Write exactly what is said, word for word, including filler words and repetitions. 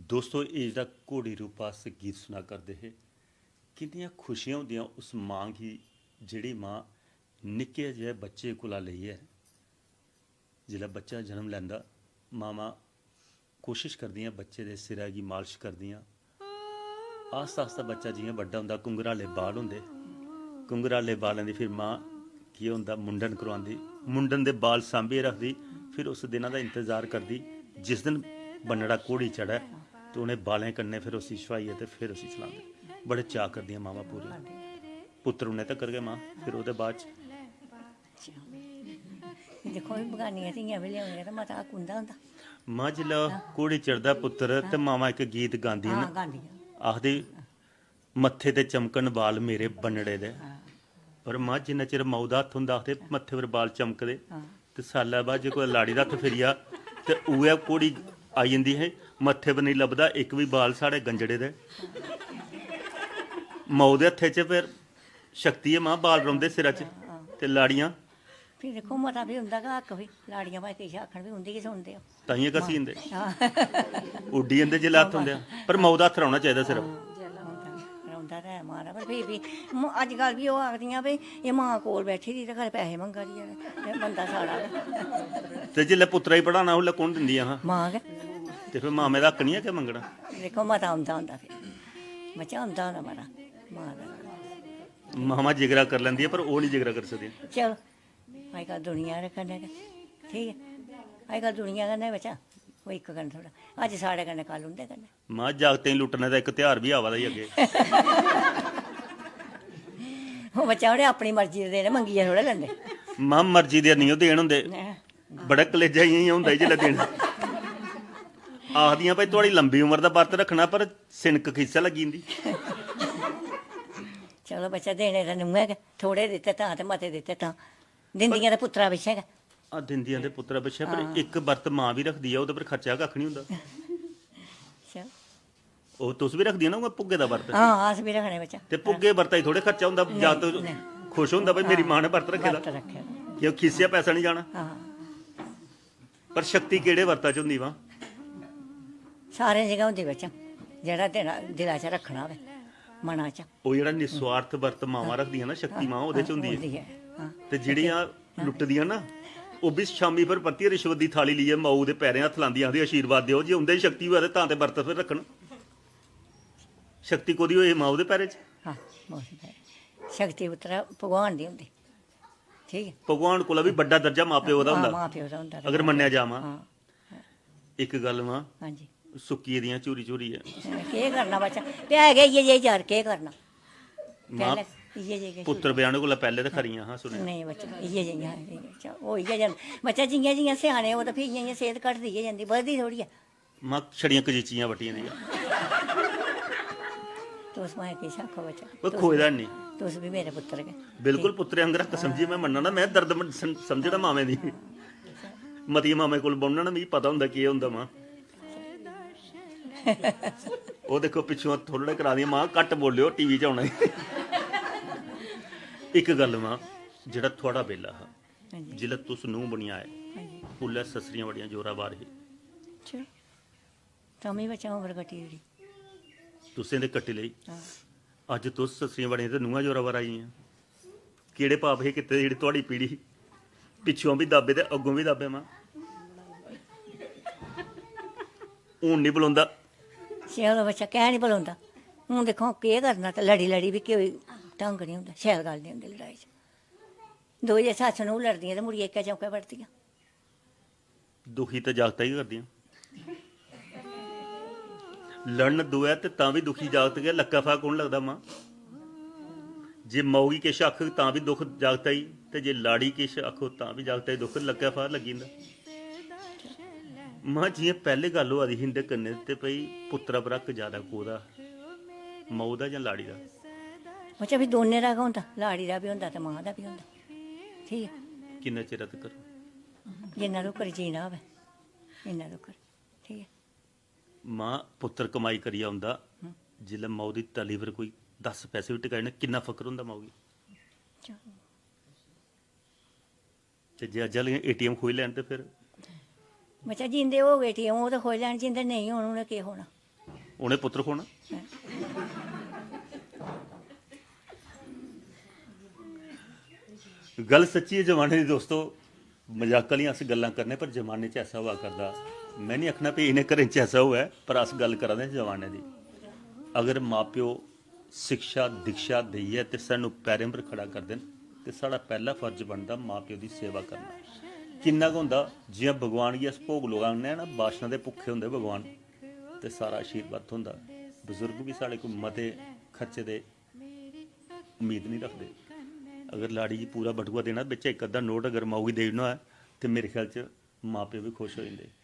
दोस्तो, एह् जेह्ड़ा घोड़ी रूपा अस गीत सुना करदे हे, किन्नियां खुशियां होंदियां उस मां गी, जेह्ड़ी मां निक्के जेह् बच्चे कोला लेइयै, जिसलै बच्चा जन्म लैंदा, मावां कोशिश करदियां, बच्चे दे सिरै गी मालश करदियां। आस्ता आस्ता बच्चा जि'यां बड्डा होंदा, घुंघराले बाल होंदे, घुंघराले बालें दी फिर मां केह् होंदा, मुंडन करोआंदी, मुंडन दे बाल सांभियै रखदी। फिर उस दिना दा इंतजार करदी, जिस दिन बन्नड़ा घोड़ी चढ़ै, ते उ'नें बालें कन्नै फिर उसी छुआइयै ते फिर उसी चलांदे। बड़े चाऽ करदियां मावां पूरे। पुत्तर उन्ने तक्कर गै मां, फिर ओह्दे बाद च दिक्खो, एह् बगानियां धियां बी लेआउनियां ते मता हक्क उं'दा होंदा। मां, जिसलै घोड़ी चढ़दा पुत्तर, ते मावां इक गीत गांदियां हां, न, गांदियां। आखदे, "मत्थे ते चमकन बाल मेरे बन्नड़े दे।" हां। पर मां, जिन्ना चिर माऊ दा हत्थ होंदा, आखदे, मत्थे पर बाल चमकदे। हां। ते साल्लै बाद जे कुतै लाड़ी दा हत्थ फिरी जा, ते उ'ऐ घोड़ी आई जंदी ही, "मत्थे पर नेईं लभदा इक बी बाल साढ़े गंजड़े दे।" माऊ दे हत्थे च फिर शक्ति ऐ मां, बाल रौंह्दे सिरा च। हां। ते लाड़ियां? फ्ही दिक्खो, मता बी उं'दा गै हक्क, फ्ही लाड़ियां भाएं किश आखन, फ्ही उं'दी गै सुनदे ओ। ताइयें घसी जंदे। हां। उड्डी जंदे जिसलै हत्थ होंदे। पर माऊ दा हत्थ रौह्ना चाहिदा सिरा। हां, जिसलै होंदा, रौंह्दा ते ऐ मां दा, पर फ्ही बी म-, अजकल बी ओह् आखदियां, "भाई, एह् मां कोल बैठी दी ते खरै पैसे मंगा दी ऐ, ते बनदा सारा गै।" ते जिसलै पुत्तरा गी पढ़ाना, उसलै कु'न दिंदियां हां? मां गै। ते फिर मामे दा हक्क निं ऐ केह् मंगना? दिक्खो, मता उं'दा होंदा फ्ही। बच्चा उं'दा होंदा मता, मां दा। मामा जिगरा करी लैंदी ऐ, पर ओह् निं जिगरा करी सकदी। चलो, अजकल दुनिया दे कन्नै गै, ठीक ऐ। अजकल दुनिया कन्नै बच्चा, कोई इक कन्नै थोह्ड़ा। अज्ज साढ़े कन्नै, कल उं'दे कन्नै। मां, जागतें गी लुट्टने दा इक तेहार बी आवा दा ई अग्गें। ओह् बच्चा, उ'नें अपनी मर्जी दे देने, मंगियै थोह्ड़े लैंदे। मां, मर्जी दे निं ओह् देन होंदे। हैं। बड़ा कलेजा इ'यां, इ'यां होंदा ई जिसलै देन। आखदियां, "भाई, थुआढ़ी लंबी उमर दा बर्त रक्खना, पर सिनक खीसै लग्गी जंदी।" चलो बच्चा, देने ते नूहै गै, थोह्ड़े दित्ते तां ते मते दित्ते तां। दिंदियां ते पुत्तरा पिच्छें गै। आ, दिंदियां ते पुत्तरा पिच्छें, पर हां। इक बर्त मां बी रखदी ऐ, ओह्दे पर खर्चा कक्ख निं होंदा। चलो। ओह् तुस बी रखदियां ना, उ'आं भुग्गे दा बर्त? हां, अस बी रखने बच्चा। ते भुग्गे बर्ता च थोह्ड़े खर्चा होंदा, नेईं, जागत नेईं। खुश होंदा, "भाई, मेरी हां। मां ने बर्त रक्खे दा।" बर्त रक्खे दा। कि ओह् खीसेआ पैसा निं जाना। हां। पर शक्ति केह्ड़े बर्ता च होंदी, मां? सारें जगह होंदी बच्चा, जेह्ड़ा दिला, दिला च रक्खना होऐ, मना च। ओह् जेह्ड़ा निस्वार्थ बर्त मावां रखदियां ना, शक्ति मां ओह्दे च होंदी ऐ। होंदी ऐ, हां। ते जेह्ड़ियां लुट्टदियां ना, ओह् बी शामीं फिर परतियै रिश्वत दी थाली लेइयै माऊ दे पैरें हत्थ लांदियां, आखदियां, "आशीर्वाद देओ।" जे उं'दे च शक्ति होऐ ते तां ते बर्त फिर रक्खन। शक्ति कोह्दी होई माऊ दे पैरें च? हां, माऊ दे पैरें। शक्ति पुत्तरा भगवान दी होंदी। ठीक ऐ। भगवान कोला बी बड्डा दर्जा मां प्यो दा हां, होंदा। मां प्यो दा होंदा। अगर मन्नेआ जा मां। हां। इक गल्ल मां, हां जी। सुक्की दियां झूरी झूरी ऐ। केह् करना बच्चा? ते है गै इ'यै जेही जड़, केह् करना? मां, पैह्लें इ'यै जेही गै पुत्तर ब्याह्ने कोला पैह्लें ते खरियां हां, सुनेआ। नेईं बच्चा, इ'यै जेहियां हां। अच्छा, ओह् इ'यै जन-, बच्चा, जि'यां जि'यां स्याने हो ते फ्ही इ'यां इ'यां सेह्त घटदी गै जंदी, बधदी थोह्ड़ी ऐ। मां, छड़ियां कजीचियां बट्टियां दियां। तुस भाएं किश आखो बच्चा, कोई खोए दा निं। तुस बी मेरे पुत्तर गै। बिल्कुल पुत्तरे आंगर कस्म जी, में मन्नना, में दर्द मन-, सम-, समझदा मामें दी। मतिये मामें कोल बौह्ना ना, मिगी पता होंदा केह् होंदा मां। ओह् दिक्खो पिच्छुआं थोह्ड़ा करा दियां, मां घट्ट बोलेओ, टीवी च औना। इक गल्ल मां, जेह्ड़ा थुआढ़ा बेल्ला हा, हां जी। जिसलै तुस नूंह् बनी आए, हां जी। उसलै सस्सरियां बड़ियां जोरावर ही। चलो, तां बी बच्चा उम्र कट्टी ओड़ी। तुसें ते कट्टी लेई। हां। अज्ज तुस सस्सरियां बड़ियां ते नूंहां जोरावर आई गेइयां। केह्ड़े पाप हे कीते दे जेह्ड़ी थुआढ़ी पीढ़ी ही? पिच्छुआं बी दाबे ते अग्गों बी दाबे मां। हून निं बलोंदा। चलो बच्चा, कैंह् निं बलोंदा? हून दिक्खो, केह् करना, ते लड़ी लड़ी बी कोई ढंग निं होंदा, शैल गल्ल निं होंदी लड़ाई च। दो जे सस्स नूंह् लड़दियां ते मुड़ियै इक्कै चौकै बड़दियां। दुखी ते जागता ही करदियां। लड़न दोऐ ते तां बी दुखी जागत गै, लक्कै फा कौन लगदा मां? जे माऊ गी किश आखग तां बी दुख जागता ही, ते जे लाड़ी किश आखो तां बी जागता ही दुख, लक्कै फा लग्गी जंदा। मां, जि'यां पैह्ले गल्ल होआ दी ही इं'दे कन्नै, ते भई पुत्तरा पर हक्क ज्यादा कोह्दा, माऊ दा जां लाड़ी दा? बच्चा, फ्ही दौनें दा गै होंदा, लाड़ी दा बी होंदा ते मां दा बी होंदा। ठीक ऐ, किन्ना चिर तकर? जिन्ना तकर जीना होवे, इन्ना तकर। ठीक ऐ। मां, पुत्तर कमाई करियै औंदा, जिसलै माऊ दी तली पर कोई दस पैसे बी टकाई ना, किन्ना फकर होंदा माऊ गी? चलो। ते जे अज्ज आह्ले एटीएम खोई लैन ते फिर? बच्चा, जिंदे होग एटीएम, ओह् ते खोई लैन, जिंदे नेईं होन, उ'नें केह् खोना? उ'नें पुत्तर खोना। गल्ल सच्ची ऐ जमाने दी दोस्तो, मजाक आह्लियां अस गल्लां करने, पर जमाने च ऐसा होआ करदा। में निं आखना भी इ'नें घरें च ऐसा होऐ, पर अस गल्ल करा दे आं जमाने दी। अगर मां प्यो शिक्षा दीक्षा देइयै ते सानूं पैरें पर खड़ा करदे न, ते साढ़ा पैह्ला फर्ज बनदा मां प्यो दी सेवा करना। किन्ना गै होंदा, जि'यां भगवान गी अस भोग लगाने आं ना, बाशना दे भुक्खे होंदे भगवान, ते सारा आशीर्वाद थ्होंदा। बजुर्ग बी साढ़े कोई मते खर्चे दे उम्मीद निं रखदे। अगर लाड़ी गी पूरा बटुआ देना, बिच्च इक अद्धा नोट अगर माऊ गी देई ओड़ना होऐ, ते मेरे ख्याल च मां प्यो बी खुश होई जंदे।